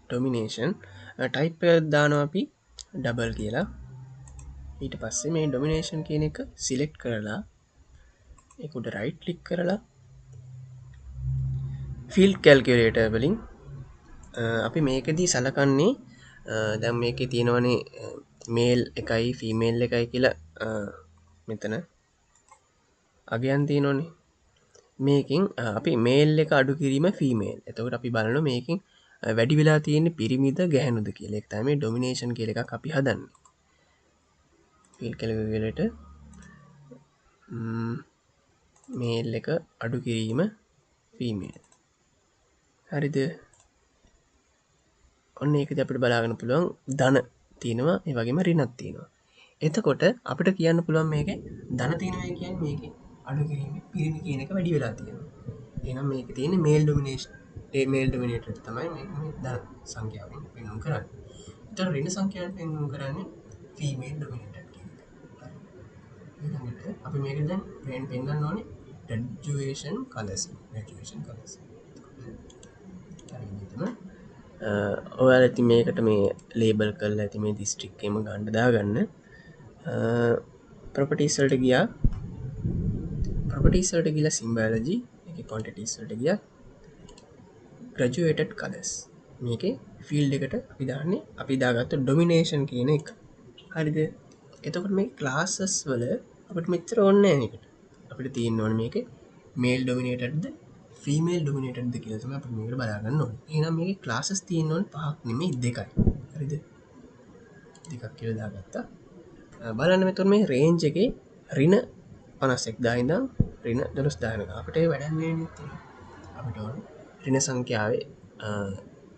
ඩොමිනේෂන් ටයිප් එකක් දානවා අපි ඩබල් කියලා. ඊට පස්සේ මේ ඩොමිනේෂන් කියන එක සිලෙක්ට් කරලා ඒක උඩ රයිට් ක්ලික් කරලා ෆීල්ඩ් කැල්කියුලේටර් වලින් අපි මේකෙදී සලකන්නේ දැන් මේකේ තියෙනවනේ මේල් එකයි ෆීමේල් එකයි කියලා මෙතන අගයන් තියෙනවනේ. මේකෙන් අපි මේල් එක අඩු කිරීම ෆීමේල්. එතකොට අපි බලනවා මේකෙන් වැඩි වෙලා තියෙන්නේ පිරිමිද ගැහැණුද කියලා. ඒක තමයි මේ ඩොමිනේෂන් කියලා එකක් අපි හදන්නේ. ෆීල්ඩ් කැල්කියුලේටර් මේල් එක අඩු කිරීම ෆීමේල්. හරිද? ඔන්න ඒකදී අපිට බලාගන්න පුළුවන් ධන තියෙනවා, ඒ වගේම ඍණක් තියෙනවා. එතකොට අපිට කියන්න පුළුවන් මේකේ ධන තියෙනවා කියන්නේ මේකේ අඩු කිරීමේ පිරිමි කියන එක වැඩි වෙලා තියෙනවා. එහෙනම් මේකේ තියෙන්නේ මේල් ඩොමිනේෂන්. ඒ මේල් ඩොමිනේටර් තමයි මේක මේ ධන සංඛ්‍යාවෙන් පෙන්වුම් කරන්නේ. එතකොට ඍණ සංඛ්‍යාවෙන් පෙන්වුම් කරන්නේ ෆීමේල් ඩොමිනේටර් කියන එක. හරි. ඊළඟට අපි මේක දැන් පෙන්වන්න ඕනේ ග්‍රැජුවේෂන් කලර්ස්. ග්‍රැජුවේෂන් කලර්ස්. හරි විදිහටම ඔයාලා ඉතින් මේකට මේ ලේබල් කරලා ඇති මේ දිස්ත්‍රික් එකේම ගන්න දාගන්න. ප්‍රොපර්ටිස් වලට ගියා. ප්‍රොපර්ටිස් වලට ගිහලා සිම්බොලොජි ඒකේ ක්වොන්ටිටිස් වලට ගියා. ග්‍රැජුවේටඩ් කලර්ස්. මේකේ ෆීල්ඩ් එකට අපි දාන්නේ අපි දාගත්ත ඩොමිනේෂන් කියන එක. හරිද? එතකොට මේ ක්ලාසස් වල අපිට මෙච්චර ඕනේ නෑ මේකට. අපිට තියෙන්න ඕනේ මේකේ මේල් ඩොමිනේටඩ්ද ෆීමේල් ඩොමිනේටඩ්ද කියලා තමයි අපිට මේකට බලා ගන්න ඕනේ. එහෙනම් මේකේ ක්ලාසස් තියෙන්න ඕනේ පහක් නෙමෙයි දෙකයි. හරිද? දෙකක් කියලා දාගත්තා. බලන්න මෙතන මේ රේන්ජ් එකේ ඍණ 51000 ඉඳන් ඍණ 12000 වෙනකම්. අපිට ඒ වැඩක් නෑ නේ ඉතින්. අපිට ඕනේ ඍණ සංඛ්‍යාවේ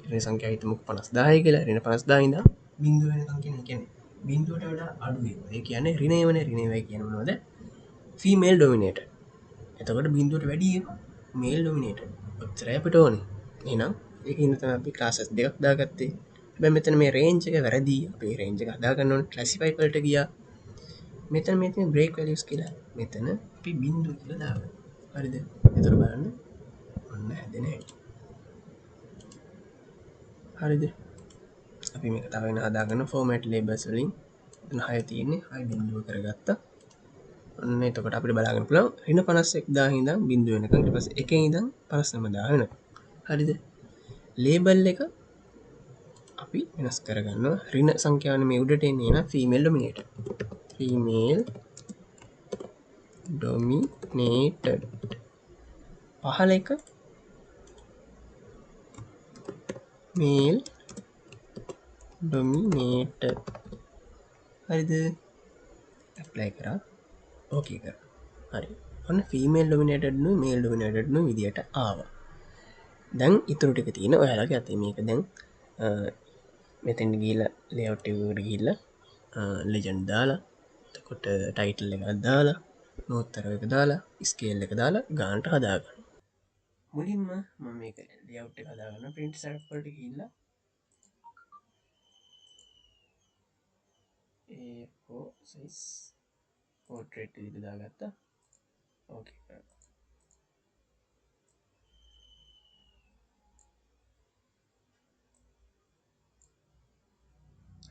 ඍණ සංඛ්‍යාව හිතමුකෝ 50000 කියලා. ඍණ 50000 ඉඳන් බිංදුව වෙනකම් කියන එක කියන්නේ බිංදුවට වඩා අඩු ඒවා. ඒ කියන්නේ ඍණ ඒවානේ. ඍණ ඒවා කියන්නේ මොනවද? ෆීමේල් ඩොමිනේටඩ්. එතකොට බිංදුවට වැඩි ඒවා මේල් ඩොමිනේටඩ්. ඔච්චරයි අපිට ඕනේ. එහෙනම් ඒකින්ද තමයි අපි ක්ලාසස් දෙකක් දාගත්තේ. හැබැයි මෙතන මේ රේන්ජ් එක වැරදි. අපි රේන්ජ් එක හදාගන්න ඕනේ. ක්ලාසිෆයි වලට ගියා. මෙතන මේ තියෙන බ්‍රේක් වැලියුස් කියලා. මෙතන අපි බිංදුව කියලා දාගන්න. හරිද? එතකොට බලන්න ඔන්න හැදෙන හැටි. හරිද? අපි මේක තව වෙන හදාගන්න ෆෝමැට් ලේබල්ස් වලින් එතන 6 තියෙන්නේ. 6 බිංදුව කරගත්තා. ඔන්න එතකොට අපිට බලාගන්න පුළුවන් ඍණ 51000 ඉඳන් බිංදුව වෙනකන්, ඊට පස්සේ එකේ ඉඳන් 59000 වෙනකන්. හරිද? ලේබල් එක අපි වෙනස් කරගන්නවා. ඍණ සංඛ්‍යාවනේ මේ උඩට එන්නේ නම් ෆීමේල් ඩොමිනේටඩ්. ෆීමේල් ඩොමිනේටඩ්. පහළ එක මේල් ඩොමිනේටඩ්. හරිද? ඇප්ලයි කරා. ඕකේ කරා. හරි. ඔන්න ෆීමේල් ඩොමිනේටඩ් නුයි මේල් ඩොමිනේටඩ් නුයි විදියට ආවා. දැන් ඉතුරු ටික තියෙන ඔයාලගේ අතේ. මේක දැන් මෙතෙන් ගිහිල්ලා ලේඅවුට් එකට ගිහිල්ලා ලෙජන්ඩ් දාලා, එතකොට ටයිටල් එකක් දාලා, නෝත්තර එක දාලා, ස්කේල් එක දාලා ගානට හදාගන්න. මුලින්ම මම මේක ලේඅවුට් එක හදාගන්න ප්‍රින්ට් සෙටප් වලට ගිහිල්ලා A4 size portrait විදිහට දාගත්තා. ඕකේ කරා.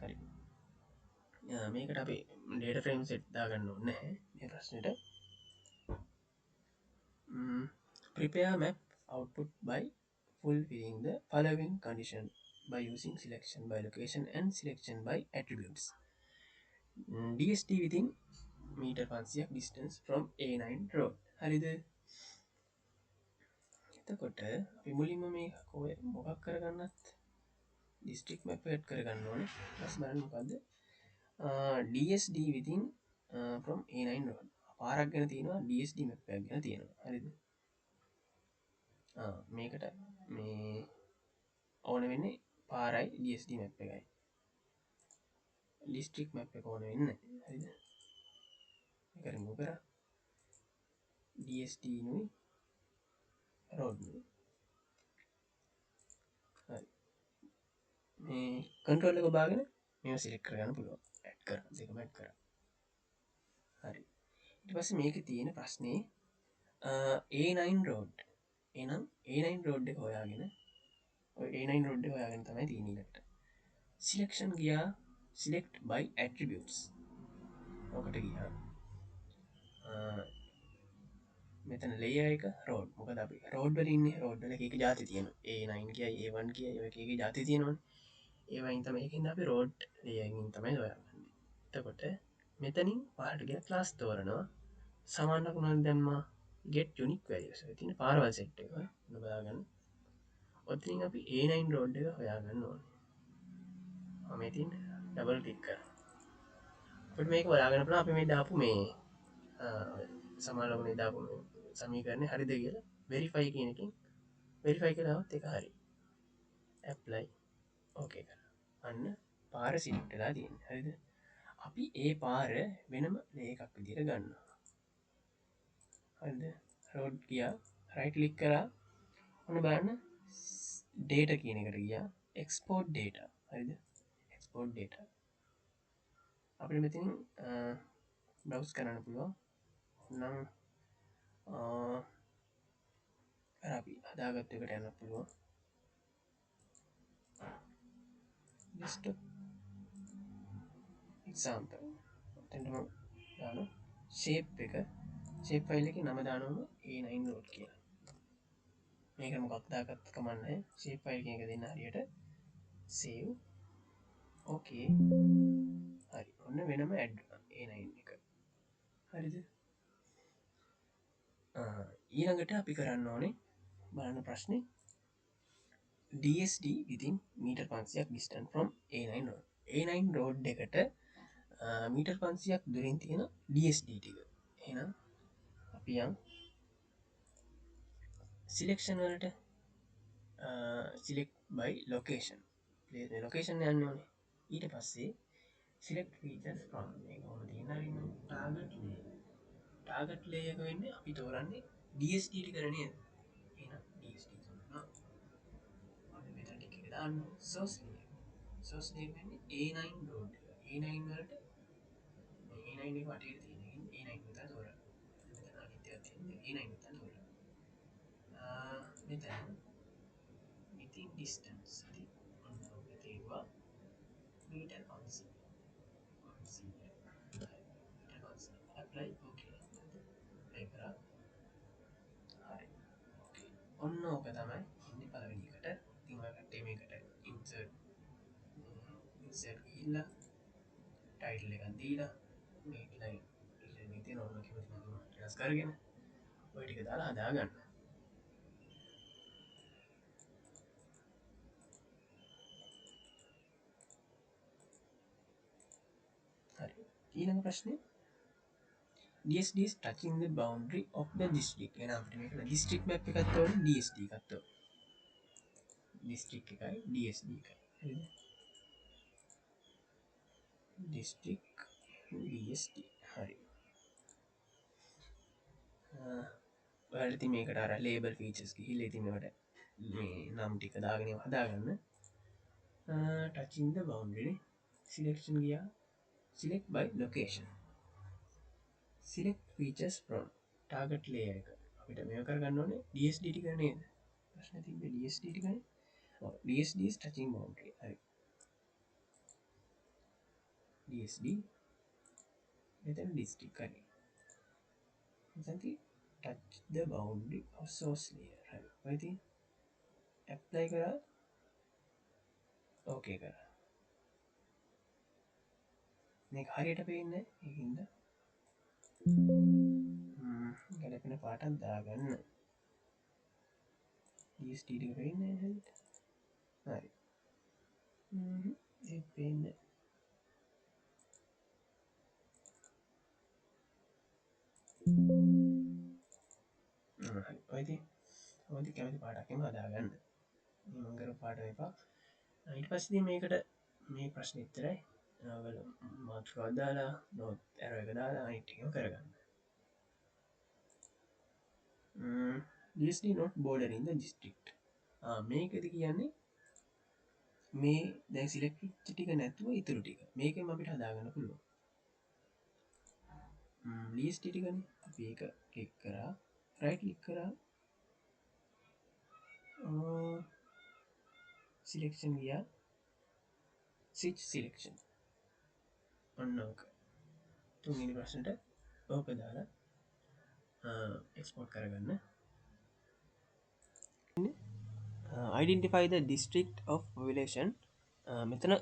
හරි. මේකට අපි data frame set දාගන්න ඕනේ නැහැ මේ ප්‍රශ්නෙට. Prepare map output by fulfilling the following condition by using selection by location and selection by attributes. DSD within meter 500 distance from A9 road. හරිද? එතකොට අපි මුලින්ම මේ කොහේ මොකක් කරගන්නත් district map එකට කරගන්න ඕනේ. ඊට පස්සේ බලන්න මොකද්ද? DSD within from A9 road. පාරක් ගැන තියෙනවා, DSD map එකක් ගැන තියෙනවා. හරිද? මේකට මේ ඕන වෙන්නේ පාරයි DSD map එකයි. District map එක ඕන වෙන්නේ නැහැ. හරිද? මේක remove කරා. DSD නුයි road නුයි. හරි. මේ control එක ඔබාගෙන මේව select කරගන්න පුළුවන්. Add කරා. දෙකම add කරා. හරි. ඊට පස්සේ මේකේ තියෙන ප්‍රශ්නේ A9 road. එහෙනම් A9 road එක හොයාගෙන ඔය A9 road එක හොයාගෙන තමයි තියෙන්නේ ඊළඟට. Selection ගියා, select by attributes. ඔකට ගියා. මෙතන layer එක road. මොකද අපි road වල ඉන්නේ. Road වල එක එක જાති තියෙනවා. A9 කියයි, A1 කියයි, ඔය එක එක જાති තියෙනවනේ. ඒ වයින් තමයි ඒකෙන් අපි road layer එකකින් තමයි හොයාගන්නේ. එතකොට මෙතනින් පහළට ගියා class තෝරනවා. සමාන ලකුණක් දැම්මා get unique values. ඔය තියෙන පාරවල් set එක ඔය බලාගන්න. ඔතනින් අපි A9 road එක හොයාගන්න ඕනේ. මම ඉතින් ඩබල් ක්ලික් කරා. අපිට මේක බලාගන්න පුළුවන් අපි මේ දාපු මේ සමාන ලකුණේ දාපු මේ සමීකරණය හරිද කියලා වෙරිෆයි කියන එකෙන් වෙරිෆයි කළාවත් ඒක හරි. ඇප්ලයි ඕකේ කරා. අන්න පාර සිලෙක්ට් වෙලා තියෙන්නේ. හරිද? අපි ඒ පාර වෙනම ලේ එකක් විදිහට ගන්නවා. හරිද? රෝඩ් ගියා, රයිට් ක්ලික් කරා. ඔන්න බලන්න ඩේටා කියන එකට ගියා, එක්ස්පෝර්ට් ඩේටා. හරිද? Export data. අපිට මෙතනින් බ්‍රවුස් කරන්න පුළුවන්. නම් අර අපි හදාගත්ත එකට යන්න පුළුවන්. Desktop example. ඔතෙන්ටම දානවා shape එක. Shape file එකේ නම දානවම A9 road කියලා. මේක මොකක් දාගත්තත් කමක් නැහැ. Shape file කියන එක දෙන්න හරියට save. Okay. හරි. ඔන්න වෙනම add වුණා A9 එක. හරිද? ඊළඟට අපි කරන්න ඕනේ බලන්න ප්‍රශ්නේ DSD within meter 500ක් distance from A9 road. A9 road එකට මීටර් 500ක් දුරින් තියෙන DSD ටික. එහෙනම් අපි යන් selection වලට, select by location. Place මේ location යන්න ඕනේ. ඊට පස්සේ select features from මේක ඔහොම තියෙන හරින්න target layer. Target layer එක වෙන්නේ අපි තෝරන්නේ DSD ටික නේද? එහෙනම් DSD තෝරනවා. අපි මෙතන ටික එක දාන්න source layer. Source layer වෙන්නේ A9 road එක. A9 වලට මේ A9 එක වටේට තියෙන එකෙන් A9 විතර තෝරන්න. මෙතන අනිත් ඒවා තියෙන්නේ A9 විතර තෝරන්න. මෙතන within distance ඉතින් ඔන්න ඔක තේරුවා metre 500. 500. Metre 500. Apply okay. Apply කරා. හරි. Okay. ඔන්න ඕක තමයි ඉන්නේ පළවෙනි එකට. ඉතින් ඔය කට්ටිය මේකට insert ගිහිල්ලා ටයිටල් එකක් දීලා මේ line ඊළඟ තියෙන ඕන කැමති නම් වෙනස් කරගෙන ඔය ටික දාලා හදාගන්න. හරි. ඊළඟ ප්‍රශ්නේ DSD is touching the boundary of the district. එහෙනම් අපිට මේකට district map එකක් තෝරන්න DSD එකක් තෝරන්න. දිස්ත්‍රික් එකයි DSD එකයි. හරිද? District DSD. හරි. ඔයාලා ඉතින් මේකට අර ලේබල් ෆීචර්ස් ගිහිල්ලා ඉතින් මේවට මේ නම් ටික දාගෙන ඒවා හදාගන්න. Touching the boundary නේ. සිලෙක්ෂන් ගියා. Select by location. Select features from target layer එක. අපිට මේව කරගන්න ඕනේ DSD ටික නේද? ප්‍රශ්න තිබ්බේ DSD ටිකනේ. ඔව්, DSD is touching boundary. හරි. DSD මෙතන district හරි. මෙතන touch the boundary of source layer. හරි. ඔය ඉතින් apply කරා. ඕකේ කරා. මේක හරියට පේන්නේ නැහැ. ඒකින්ද ගැලපෙන පාටක් දාගන්න. DSD ටික පේන්නේ නැහැ හරියට. හරි. ඒ පේන්නේ. හරි. ඔය ඉතින් ඔය ඉතින් කැමති පාටක් එහෙම හදාගන්න. මේ මං කරපු පාට එපා. ඊට පස්සේ ඉතින් මේකට මේ ප්‍රශ්නේ ඉතරයි. ඔයාලා මාතෘකාව දාලා නෝත් ඇරෝ එක දාලා අනිත් ටිකම කරගන්න. DSD not bordering the district. මේකද කියන්නේ මේ දැන් සිලෙක්ට් වෙච්ච ටික නැතුව ඉතුරු ටික. මේකෙන් අපිට හදාගන්න පුළුවන්. DSD ටිකනේ. අපි ඒක ක්ලික් කරා, රයිට් ක්ලික් කරා. සිලෙක්ෂන් ගියා. Switch selection. ඔන්න ඕක. තුන්වෙනි ප්‍රශ්නෙට ඕක දාලා එක්ස්පෝර්ට් කරගන්න. Identify the district of population. මෙතන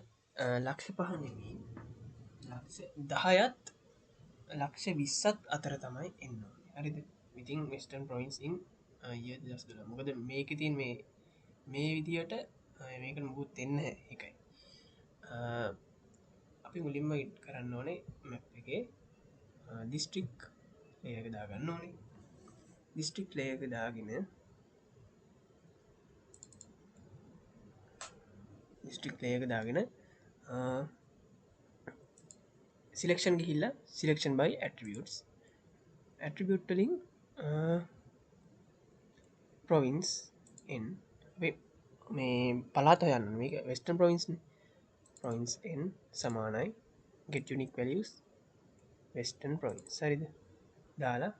ලක්ෂ පහ නෙමෙයි, ලක්ෂ දහයත් ලක්ෂ විස්සත් අතර තමයි එන්න ඕනේ. හරිද? within Western Province in year 2012. මොකද මේකේ තියෙන මේ විදියට මේකට මොකුත් එන්නේ නැහැ. ඒකයි. අපි මුලින්ම කරන්න ඕනේ මැප් එකේ දිස්ත්‍රික් ලේයර් එක දාගන්න ඕනේ. දිස්ත්‍රික් ලේයර් එක දාගෙන දිස්ත්‍රික් ලේයර් එක දාගෙන සිලෙක්ෂන් ගිහිල්ලා සිලෙක්ෂන් බයි ඇට්‍රිබියුට්ස්. ඇට්‍රිබියුට් වලින් ප්‍රොවින්ස් n අපි මේ පළාත හොයන්න ඕනේ. මේක වෙස්ටර්න් ප්‍රොවින්ස් නේ. ප්‍රොවින්ස් n සමානයි get unique values western province. හරිද? දාලා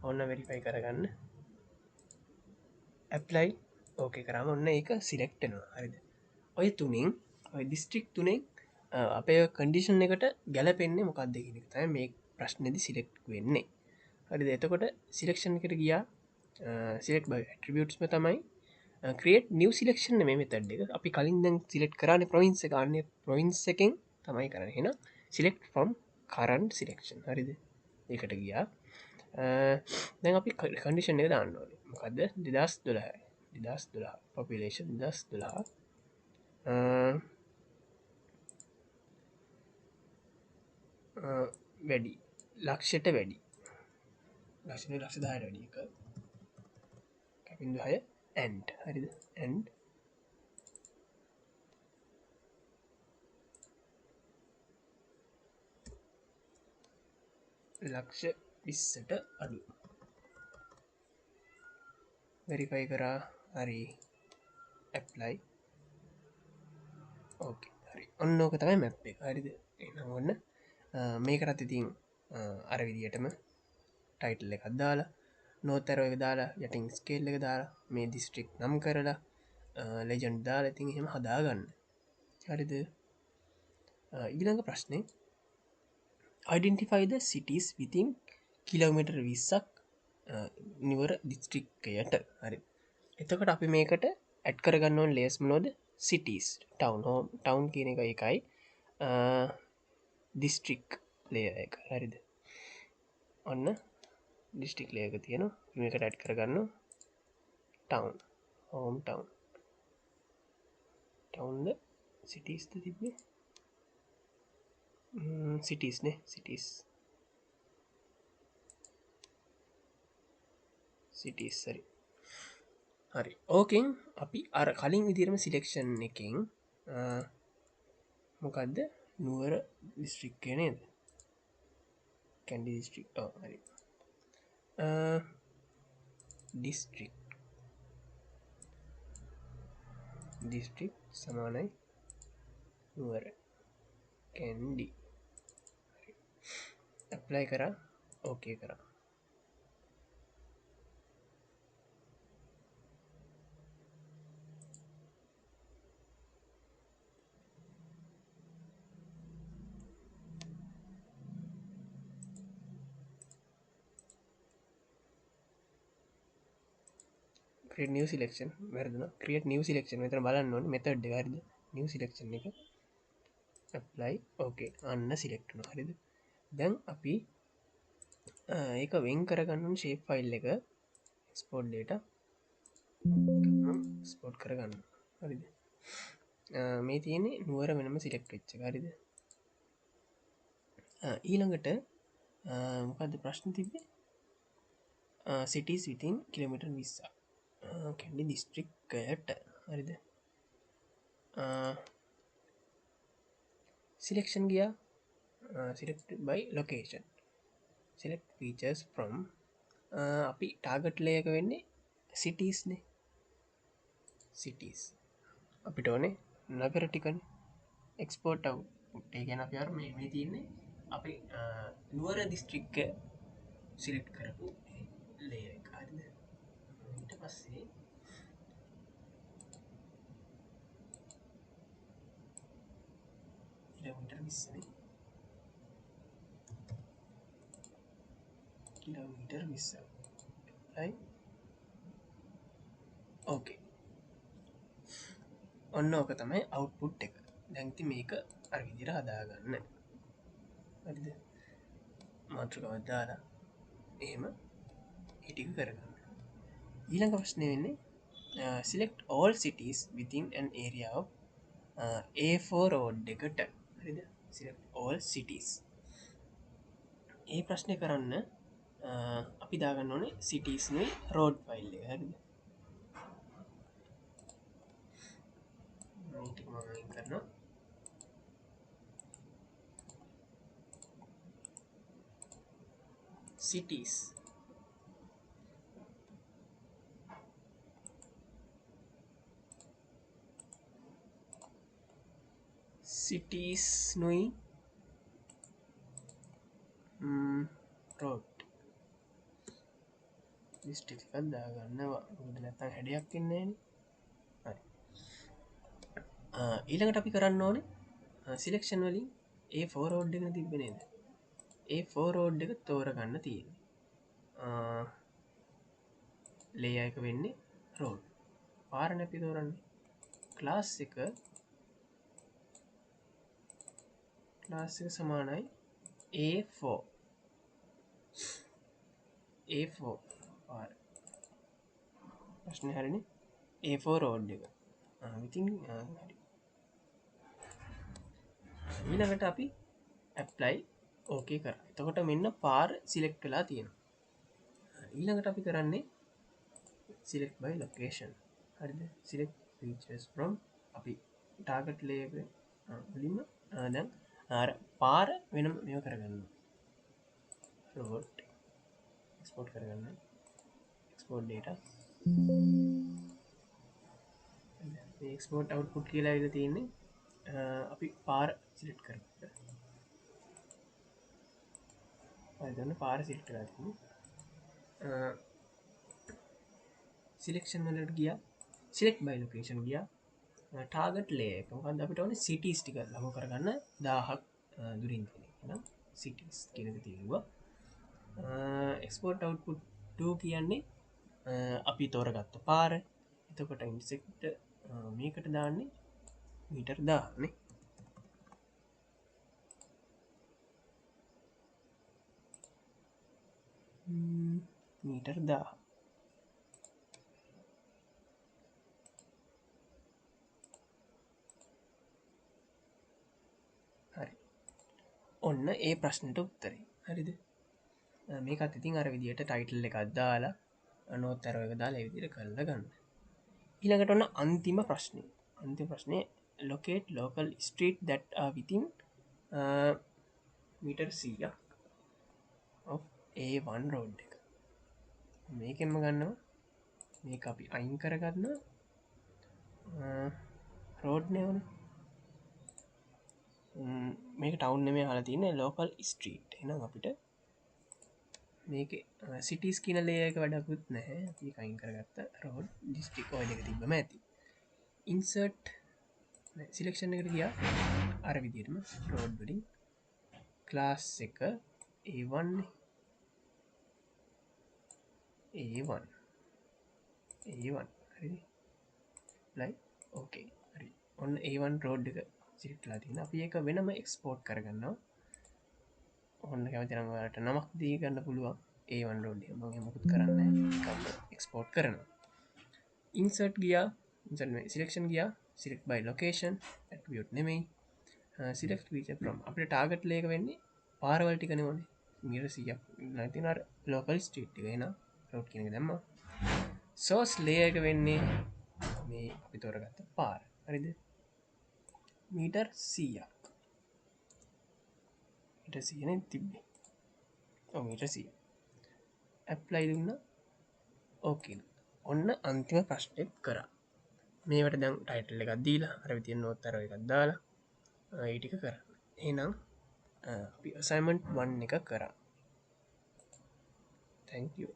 ඔන්න වෙරිෆයි කරගන්න. ඇප්ලයි ඕකේ කරාම ඔන්න ඒක සිලෙක්ට් වෙනවා. හරිද? ඔය තුනෙන් ඔය දිස්ත්‍රික් තුනෙන් අපේ කන්ඩිෂන් එකට ගැලපෙන්නේ මොකක්ද කියන එක තමයි මේ ප්‍රශ්නේදී සිලෙක්ට් වෙන්නේ. හරිද? එතකොට සිලෙක්ෂන් එකට ගියා. සිලෙක්ට් බයි ඇට්‍රිබියුට්ස් ම තමයි. ක්‍රියේට් නිව් සිලෙක්ෂන් නෙමෙයි මෙතඩ් එක. අපි කලින් දැන් සිලෙක්ට් කරානේ ප්‍රොවින්ස් එක. අන්නේ ප්‍රොවින්ස් එකෙන් තමයි කරන්නේ. එහෙනම් සිලෙක්ට් ෆ්‍රොම් කරන්ට් සිලෙක්ෂන්. හරිද? ඒකට ගියා. දැන් අපි කන්ඩිෂන් එක දාන්න ඕනේ. මොකද්ද? 2012. 2012 පොපියුලේෂන් 2012. වැඩි. ලක්ෂයට වැඩි. ලක්ෂ නෙවෙයි, ලක්ෂ දහයට වැඩි එක. කැපින්දු හය and. හරිද? and ලක්ෂ විස්සට අඩු. වෙරිෆයි කරා. හරි. ඇප්ලයි. ඕකේ. හරි. ඔන්න ඕක තමයි මැප් එක. හරිද? එහෙනම් ඔන්න මේකටත් ඉතින් අර විදියටම ටයිටල් එකක් දාලා නෝත් ඇරෝ එක දාලා යටින් ස්කේල් එක දාලා මේ දිස්ත්‍රික් නම් කරලා ලෙජන්ඩ් දාලා ඉතින් එහෙම හදාගන්න. හරිද? ඊළඟ ප්‍රශ්නේ identify the cities within kilometer 20ක් නිවර දිස්ත්‍රික්කයට. හරි. එතකොට අපි මේකට ඇඩ් කරගන්න ඕන ලේයර්ස් මොනවද? cities, town, home, town කියන එක එකයි. දිස්ත්‍රික් ලේයර් එක. හරිද? ඔන්න දිස්ත්‍රික් ලේයර් එක තියෙනවා. අපි මේකට ඇඩ් කරගන්න town, home town. town ද cities ද තිබ්බේ? cities නේ, cities. cities හරි. හරි. ඕකෙන් අපි අර කලින් විදිහටම සිලෙක්ෂන් එකෙන් මොකද්ද? නුවර දිස්ත්‍රික්කය නේද? කැන්ඩි දිස්ත්‍රික්. ඔව් හරි. දිස්ත්‍රික් සමානයි නුවර කැන්ඩි. හරි. ඇප්ලයි කරා, ඕකේ කරා. Create new selection වැරදුනා. Create new selection මෙතන බලන්න ඕනේ method එක හරිද? New selection එක apply, okay, අන්න select වුණා. හරිද? දැන් අපි ඒක වෙන් කරගන්න ඕනේ shape file එක export data export කරගන්න. හරිද? මේ තියෙන්නේ නුවර වෙනම select වෙච්ච එක. හරිද? ඊළඟට මොකද්ද ප්‍රශ්න තිබ්බේ? Cities within kilometer 20. Kandy දිස්ත්‍රික්කයට. හරිද? සිලෙක්ෂන් ගියා. Select by location, select features from. අපි ටාගට් ලේයර් එක වෙන්නේ සිටීස් නේ. සිටීස් අපිට ඕනේ නගර ටිකනේ. එක්ස්පෝර්ට් අවුට්පුට් ඒ කියන්නේ අපි අර මේ තියෙන්නේ අපි නුවර දිස්ත්‍රික්කය සිලෙක්ට් කරපු ලේයර් එක. හරිද? ඊට පස්සේ කිලෝමීටර් 20නේ. කිලෝමීටර් 20. right? Okay. ඔන්න ඕක තමයි අවුට්පුට් එක. දැන් ඉතින් මේක අර විදිහට හදාගන්න. හරිද? මාතෘකාවක් දාලා එහෙම ඒ ටික කරගන්න. ඊළඟ ප්‍රශ්නේ වෙන්නේ select all cities within an area of A4 road එකට. හරිද? Select all cities. ඒ ප්‍රශ්නේ කරන්න අපි දාගන්න ඕනේ cities නේ road file එක. හරිද? මේ ටික මම අයින් කරනවා. Cities. Cities නුයි road list එකක් දාගන්නවා. මොකද නැත්තම් හැඩයක් එන්නේ නෑනේ. හරි. ඊළඟට අපි කරන්න ඕනේ සිලෙක්ෂන් වලින් A4 road එක තිබ්බේ නේද? A4 road එක තෝරගන්න තියෙන්නේ. ලේයර් එක වෙන්නේ රෝඩ්. පාරනේ අපි තෝරන්නේ. ක්ලාස් එක සමානයි A4. A4 පාර. ප්‍රශ්නේ හරිනේ. A4 road එක. ඉතින් හරි. ඊළඟට අපි ඇප්ලයි ඕකේ කරා. එතකොට මෙන්න පාර සිලෙක්ට් වෙලා තියෙනවා. ඊළඟට අපි කරන්නේ සිලෙක්ට් බයි ලොකේෂන්. හරිද? සිලෙක්ට් ෆීචර්ස් ෆ්‍රොම් අපි ටාගට් ලේයර් එක වලින්ම දැන් අර පාර වෙනම මේව කරගන්න. රෝඩ් එක්ස්පෝර්ට් කරගන්න. Export data. මේ එක්ස්පෝර්ට් අවුට්පුට් කියලා ඇවිල්ලා තියෙන්නේ අපි පාර සිලෙක්ට් කරගන්න. හරි, දැන් පාර සිලෙක්ට් කරලා තියෙන්නේ. සිලෙක්ෂන් වලට ගියා. සිලෙක්ට් බයි ලොකේෂන් ගියා. ටාගට් ලේයර් එක. මොකද්ද අපිට ඕනේ සිටීස් ටික ලඟු කරගන්න 1000ක් දුරින් තියෙන එක. එහෙනම් සිටීස් කියන එක තියෙනවා. එක්ස්පෝර්ට් අවුට්පුට් 2 කියන්නේ අපි තෝරගත්ත පාර. එතකොට ඉන්සෙක්ට් මේකට දාන්නේ මීටර් 1000 නේ. මීටර් 1000. හරි. ඔන්න ඒ ප්‍රශ්නෙට උත්තරේ. හරිද? මේකත් ඉතින් අර විදියට ටයිටල් එකක් දාලා නෝත් ඇරෝ එක දාලා ඒ විදියට කරලා ගන්න. ඊළඟට ඔන්න අන්තිම ප්‍රශ්නේ. අන්තිම ප්‍රශ්නේ locate local street that are within meter 100ක් of A1 road එක. මේකෙන්ම ගන්නවා. මේක අපි අයින් කරගන්න. රෝඩ් නේ ඕනේ. මේක ටවුන් නෙමෙයි අහලා තියෙන්නේ ලෝකල් ස්ට්‍රීට්. එහෙනම් අපිට මේකේ සිටිස් කියන ලේයර් එක වැඩකුත් නැහැ. අපි ඒක අයින් කරගත්ත. රෝඩ් ඩිස්ට්‍රික්ට් ඔය දෙක තිබ්බම ඇති. ඉන්සර්ට් නෑ සිලෙක්ෂන් එකට ගියා. අර විදිහටම රෝඩ් වලින් ක්ලාස් එක A1 නේ. A1 A1 හරිද? ලයි ඕකේ හරි. ඔන්න A1 road එක සිලෙක්ට් වෙලා තියෙනවා. අපි ඒක වෙනම එක්ස්පෝර්ට් කරගන්නවා. ඔන්න කැමති නම් ඔයාලට නමක් දී ගන්න පුළුවන්. A1 road එක. මම එහෙම මොකුත් කරන්නේ නැහැ. නිකම්ම එක්ස්පෝර්ට් කරනවා. ඉන්සර්ට් ගියා. ඉන්සර්ට් නෙමෙයි සිලෙක්ෂන් ගියා. සිලෙක්ට් බයි ලොකේෂන් ඇට්‍රිබියුට් නෙමෙයි. සිලෙක්ට් ෆීචර් ෆ්‍රොම් අපිට ටාගට් ලේක වෙන්නේ පාරවල් ටිකනේ ඕනේ. මීටර 100ක් ළඟ තියෙන අර ලෝකල් ස්ට්‍රීට් එක. එහෙනම් රෝඩ් කියන එක දැම්මා. සෝස් ලේයර් එක වෙන්නේ මේ අපි තෝරගත්ත පාර. හරිද? මීටර් 100ක්. මීටර් 100 නේ තිබ්බේ. ඔව් මීටර් 100. ඇප්ලයි දුන්නා. ඕකේ. ඔන්න අන්තිම ප්‍රශ්නෙත් කරා. මේවට දැන් ටයිටල් එකක් දීලා අර විදියට නෝත් ඇරෝ එකක් දාලා ඒ ටික කරන්න. එහෙනම් අපි අසයින්මන්ට් 1 එක කරා. Thank you.